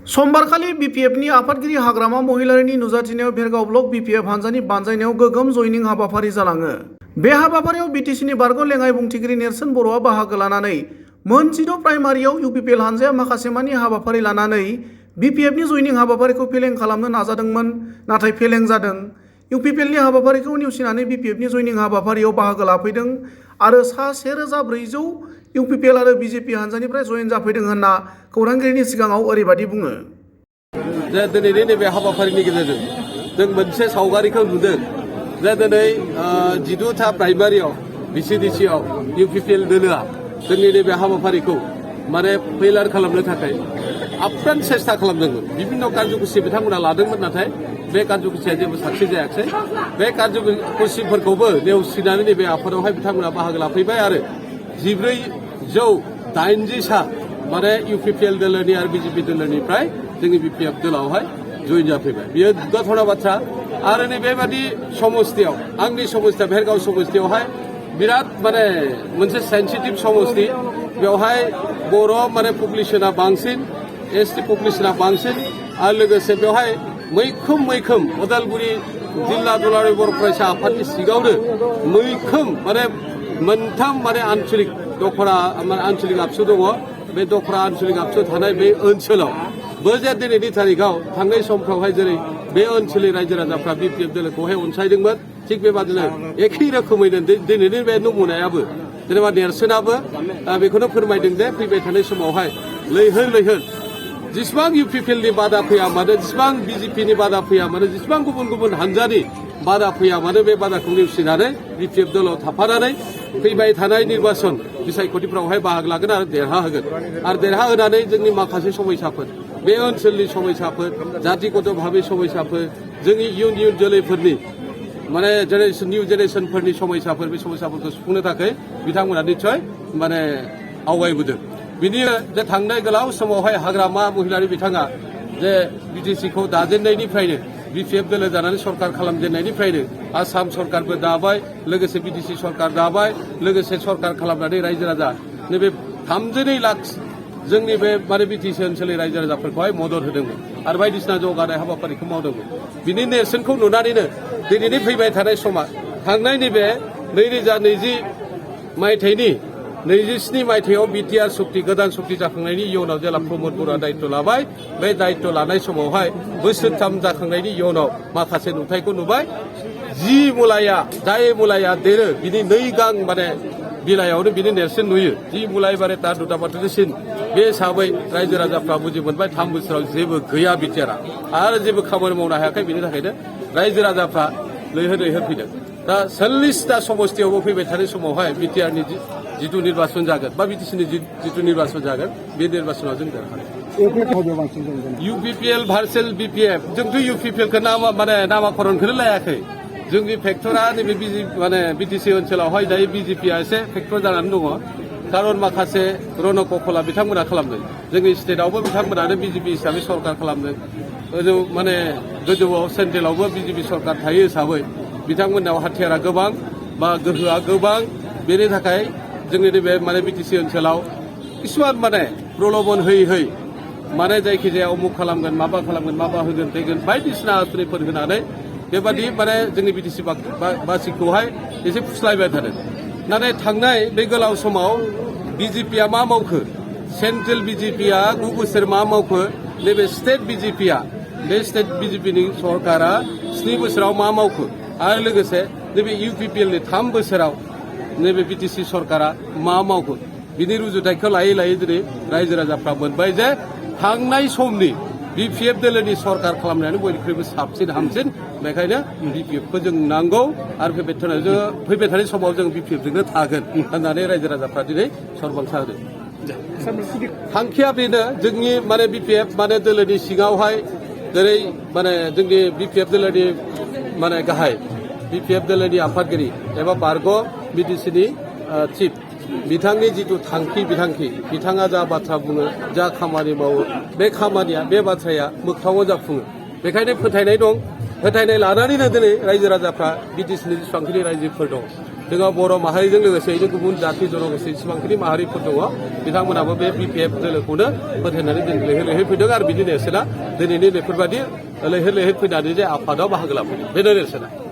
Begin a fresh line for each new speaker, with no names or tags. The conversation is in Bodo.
समबारखालि बिपिएफनि आफादगिरि हाग्रामा महिलारिनि नुजाथिनायाव भेरगाव ब्लक बिपिएफ हान्जानि बानजायनायाव गोगोम जयनिं हाबाफारि जालाङो। बे हाबाफारियाव बिटिसिनि बारग' लेङाइ बुंथिगिरि नेरसोन बर'आ बाहागो लानानै मोन 16 प्राइमारियाव इउपिपिएल हान्जाया माखासेमानि हाबाफारि लानानै बिपिएफनि जयनिं हाबाफारिखौ फेलें खालामनो नाजादोंमोन, नाथाय फेलें जादों। इउपिपिएलनि हाबाफारिखौ नेवसिनानै बिपिएफनि जयनिं हाबाफारियाव बाहागो लाफैदों आरो सा 1400 इउपिपिएल आरो बिजेपि हान्जानिफ्राय जयेन जाफैदों होनना खौरांगिरिनि सिगाङाव ओरैबायदि बुङो।
दिनैनि नैबे हाबाफारिनि गेजेरजों जों मोनसे सावगारिखौ नुदों जे दिनै 12था प्राइमारियाव बिसिडिसिआव इउपिपिएल दोलोआ जोंनि नैबे हाबाफारिखौ माने फैलार खालामनो थाखाय आप्रान सेस्था खालामदोंमोन। बिभिन्न कार्यकुसि बिथांमोना लादोंमोन, नाथाय बे कार्यकुसिया जेबो साक्सेस जायाखै। बे कार्यकुसिफोरखौबो नेवसिनानै नैबे आफादावहाय बिथांमोना बाहागो लाफैबाय आरो 1480 माने इउपिपिएल दोलोनि आरो बिजेपि दोलोनिफ्राय जोंनि बिपिएफ दोलोआवहाय जयेन जाफैबाय। बेयो दुगाथावना बाथ्रा। आरो नैबेबादि समस्थियाव आंनि समस्थिया भेरगाव समस्थियावहाय बिराद माने मोनसे सेन्सिटिभ समस्ति। बेवहाय बर' माने पपुलेसना बांसिन, एसटि पपुलेसना बांसिन आरो लोगोसे बेवहाय मैखोम उदालगुरि जिल्ला दुलाराय बर' फरायसा आफादनि सिगाङावनो मैखोम माने मोनथाम माने आन्चलिक दखरा माने आन्चलिक आबसु दङ। बे दखरा आन्चलिक आबसु थानाय बे ओनसोलाव जे दिनैनि तारिखाव थांनाय समफ्रावहाय जेरै बे ओनसोलनि रायजो राजाफ्रा बिपिएफ दोलोखौहाय अनसायदोंमोन, थिग बेबादिनो एखे रोखोमैनो दिनैनि बे नमुनायाबो जेनेबा नेरसोनाबो बेखौनो फोरमायदों जे फैबाय थानाय समावहाय लैहोर जेसेबां इउपिपिएलनि बादा फैया मानो, जेसेबां बिजेपिनि बादा फैया मानो, जेसेबां गुबुन हान्जानि बादा फैया मानो, बे बादाखौ नेवसिनानै बिपिएफ दोलोआव थाफानानै फैबाय थानाय निर्बाचन बिसायख'थिफ्रावहाय बाहागो लागोन आरो देरहाहोगोन। आरो देरहाहोनानै जोंनि माखासे समयसाफोर, बे ओनसोलनि समयसाफोर, जातिगत भाबै समयसाफोर, जोंनि इयुन जोलैफोरनि माने निउ जेनेरेसनफोरनि समयसाफोर, बे समयसाफोरखौ सुफुंनो थाखाय बिथांमोना निस्सय माने आवगायबोदों। बिनि जे थांनाय गोलाव समावहाय हाग्रामा महिलारि बिथाङा जे बिटिसिखौ दाजेननायनिफ्रायनो बिपिएफ दोलो जानानै सरकार खालामजेननायनिफ्रायनो आसाम सरकारबो दाबाय, लोगोसे बिटिसि सरकार दाबाय, लोगोसे सरकार खालामनानै रायजो राजा नैबे 32 लाख जोंनि बे माने बिटिसि ओनसोलनि रायजो राजाफोरखौहाय मदद होदोंमोन आरो बायदिसिना जौगानाय हाबाफारिखौ मावदोंमोन। बिनि नेरसोनखौ नुनानैनो दिनैनि फैबाय थानाय समा थांनाय नैबे 2020 मायथाइनि 27 मायथाइयाव बिटिआर सुक्ति गोदान सुक्ति जाखांनायनि इयुनाव जेला प्रमद बर'आ दायित्व लाबाय, बे दायित्व लानाय समावहाय बोसोरथाम जाखांनायनि इयुनाव माखासे नुथायखौ नुबाय। जाय मुलाया देरो बिनि 2 गां माने बिलाइयावनो बिनि नेरसोन नुयो। जि मुलाय बारे तार दुटा बाथौसिन बे हिसाबै रायजो राजाफ्रा बुजि मोनबाय 3 बोसोराव जेबो गैया बिटिआरआ आरो जेबो खामानि मावनो हायाखै। बिनि थाखायनो रायजो राजाफ्रा लैहोर फैदों। दा 40टा समस्थियावबो फैबाय थानाय समावहाय बिटिआरनि जिथु निर्बाचन जागोन बा बिटिसिनि जिथु निर्बाचन जागोन, बे निर्बाचनाव जों देरहागोन। इउपिपिएल भार्सेल बिपिएफ, जोंथ' इउपिपिएलखौ नामाकरणखौनो लायाखै। जोंनि फेक्टरा नैबे बिटिसि ओनसोलावहाय दायो बिजेपिआ एसे फेक्टर जानानै दङ। खारन माखासे रनक कला बिथांमोना खालामदों। जोंनि स्टेटआवबो बिथांमोनानो बिजेपि हिसाबै सरकार खालामदों। गोजौआव सेन्ट्रेलावबो बिजेपि सरकार थायो हिसाबै बिथांमोननाव हाथियारा गोबां बा गोहोआ गोबां। बेनि थाखाय जोंनि नैबे माने बिटिसि ओनसोलाव किसुमान माने प्रलबन होयै माने जायखिजाया अमुक खालामगोन, माबा होगोन फैगोन बायदिसिना आसनिफोर होनानै बेबादि माने जोंनि बिटिसि बासिखौहाय एसे फुस्लायबाय थादों। नाथाय थांनाय बे गोलाव समाव बिजेपिआ मा मावखो, सेन्ट्रेल बिजेपिआ 9 बोसोर मा मावखो, नैबे स्टेट बिजेपिआ बे स्टेट बिजेपिनि सरकारा 7 बोसोराव मा मावखो आरो लोगोसे नैबे इउपिपिएलनि 3 बोसोराव नैबे बिटिसि सरकारा मा मावखो, बिनि रुजुथायखौ लायै दिनै रायजो राजाफ्रा मोनबाय जे थांनाय समनि बिपिएफ दोलोनि सरकार खालामनायानो बयनिख्रुइबो साबसिन हामसिन। बेखायनो बिपिएफखौ जों नांगौ आरो फैबाय थानाय समाव जों बिपिएफजोंनो थागोन होननानै रायजो राजाफ्रा दिनै सरबांसा होदों। थांखिया बेनो जोंनि माने बिपिएफ माने दोलोनि सिङावहाय जेरै माने जोंनि बिपिएफ दोलोनि माने गाहाय बिपिएफ दोलोनि आफादगिरि एबा बारग' बिटिसिनि चिफ बिथांनि जिथु बिथांखि बिथाङा जा बाथ्रा बुङो, जा खामानि मावो, बे खामानिया बे बाथ्राया मोगथाङाव जाफुङो। बेखायनो फोथायनाय दं। फोथायनाय लानानैनो दिनै रायजो राजाफ्रा बिटिसिनि जेसेबांखिनि रायजोफोर दं जोंहा बर' माहारिजों लोगोसेयैनो गुबुन जाति जनगोष्ठी जेसेबांखिनि माहारिफोर दङ बिथांमोनाबो बे BPF दोलोखौनो फोथायनानै लैहोर लैहोर फैदों आरो बिनि नेरसोना दिनैनि बेफोरबायदि लैहोर लैहोर फैनानै जे आफादाव बाहागो लाफैदों बेनो नेरसोना